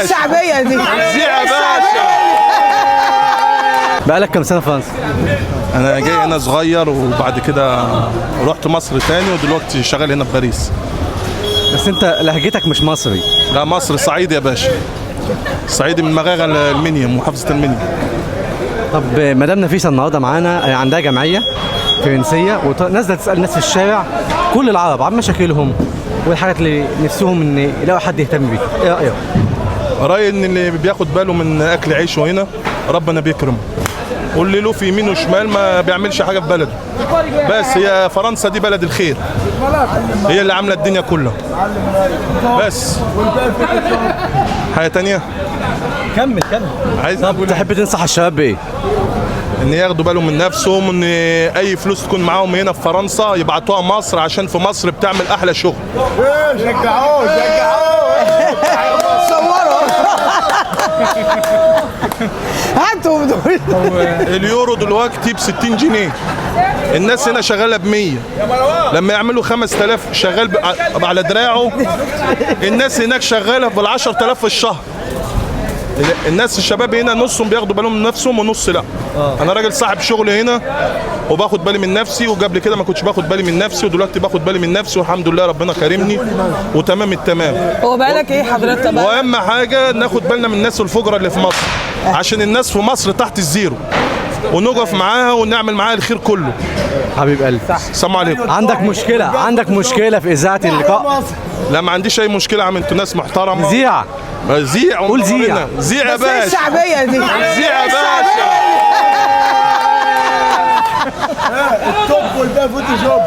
باشا. الشعبية دي؟ زيع يا باشا. بقالك كام سنة في فرنسا؟ انا جاي هنا صغير، وبعد كده رحت مصر تاني، ودلوقتي شغال هنا في باريس. بس انت لهجتك مش مصري. لا مصر، صعيدي يا باشا، صعيدي من مغاغه المنيا، محافظة المنيا. طب مدام نفيسة النهارده معانا عندها جمعية فرنسية ونازلة تسال الناس في الشارع كل العرب عن مشاكلهم والحاجات اللي نفسهم ان يلاقوا حد يهتم بيها. ايه رايك؟ رايي ان اللي بياخد باله من اكل عيشه هنا ربنا بيكرمه، واللي له في يمين وشمال ما بيعملش حاجة في بلده. بس هي فرنسا دي بلد الخير، هي اللي عامله الدنيا كلها. بس حاجة تانية؟ كمل كمل. عايز طب تحب تنصح الشباب بايه؟ ان ياخدوا بالهم من نفسهم، ان اي فلوس تكون معاهم هنا في فرنسا يبعتوها مصر، عشان في مصر بتعمل احلى شغل. شجعوه شجعوه. صوروا، هاتوا دول. اليورو دلوقتي ب 60 جنيه، الناس هنا شغالة ب 100. لما يعملوا 5000 شغال على دراعه، الناس هناك شغالة بال 10000 في الشهر. الناس الشباب هنا نصهم بياخدوا بالهم من نفسهم ونص لا. انا راجل صاحب شغل هنا وباخد بالي من نفسي، وقبل كده ما كنتش باخد بالي من نفسي، ودلوقتي باخد بالي من نفسي والحمد لله ربنا كرمني وتمام التمام. هو بالك ايه حضرتك بقى؟ واهم حاجة ناخد بالنا من الناس الفجرة اللي في مصر، عشان الناس في مصر تحت الزيرو، ونقف معاها ونعمل معاها الخير كله. حبيب قلبي. السلام عليكم. عندك مشكلة؟ عندك مشكلة في اذاعة اللقاء؟ لا ما عنديش اي مشكلة يا عم، انتوا ناس محترمه. زيع. زيع. قول زيع. زيع يا بس ايه باشا. الشعبية دي؟ زيع يا باشا. التوب والباقي فوتوشوب.